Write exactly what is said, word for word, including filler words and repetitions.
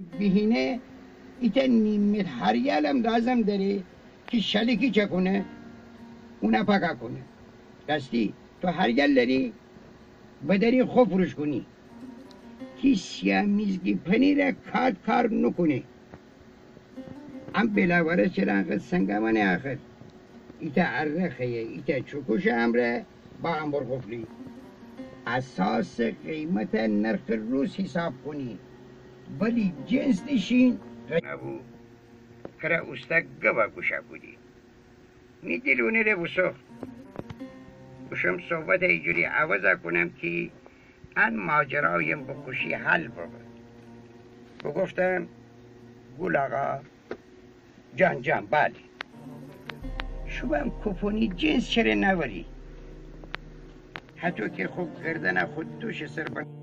بیهینه ایتأ نیمت هریالم لازم دأره کی شلیکی چکونه، اونه پاکا کونه. راستی تو هریال دأری؟ بدأری خو فروش کونی. تی سیامیزگی پنیره کات کار نوکونه. ام بلاوره چره انقد سنگامنه آخر؟ ایتأ اره خیه، ایتأ چوکوشه امره با انبر قفلی. اساس قیمت نرخ روز حیساب کونی، ولی جنس دیشین غ- نبو. کره اوستا گبا گوشا کودی. می دیل اونیره بوسوخت. بوشوم صحبته ایجوری عوضا کونم کی ان ماجرایم بکوشی حل ببه. بوگفتم گل آقا، جان جان، بلی. شوبم کوپونی جنس چره نأوری؟ هتو کی خو گردنه خو دوشٚ سر بن-